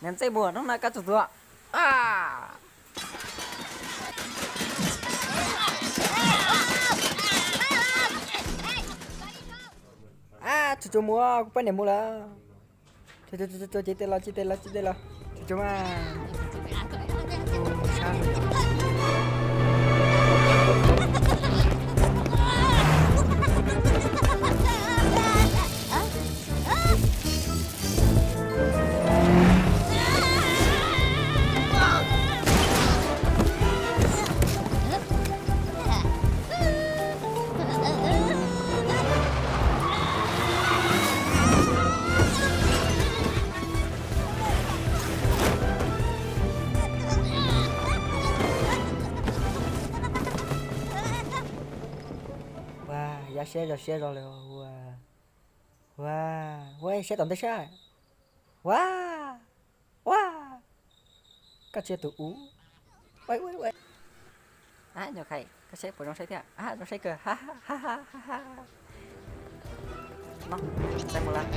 Ntxej muag no na koj txog tuag. Ab, tsuag tsuag mus, kuv poj niam mus lawm. Tsuag tsuag, cia tej los, cia tej los, cia tej los. Tsuag tsuag mas. Ua, yaj siab zog siab zog li ua. Ua, ua siab tom ntej sab. Ua, ua, koj tsis yog tus ub. Ua, ua, ua. Ab, nyuam qais, koj saib puas zoo saib thiab? Ab, zoo saib kawg, ha ha ha ha ha. No, saib mus lawm.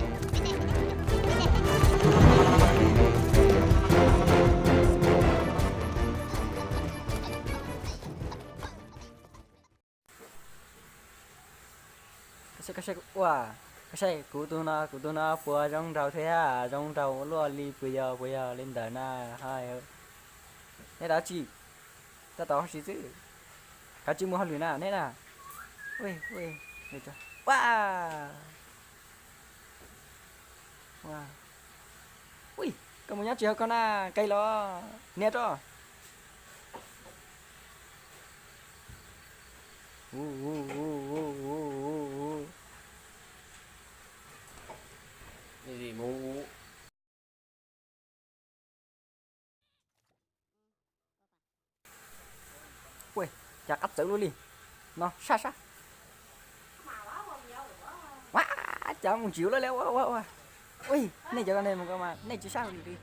Koj saib, koj saib, ua, koj saib kuv tus no, kuv tus no puas zoo nraug thiab, zoo nraug ua luaj li puas yog, puas yog li ntawd na. Neb dab tsi? Tab tom hauj lwm xwb. Kav tsij mus hauj lwm na neb na. Ua, ua, koj mus nyob tsis hauv koj na, nqe los nias rau. Ua, cas qab txawv luaj li no, sab sab. Ua, cas mus ntsim luaj li ua ua ua. Ui, nej cov ko ne mus ko mas nej tsis sab li.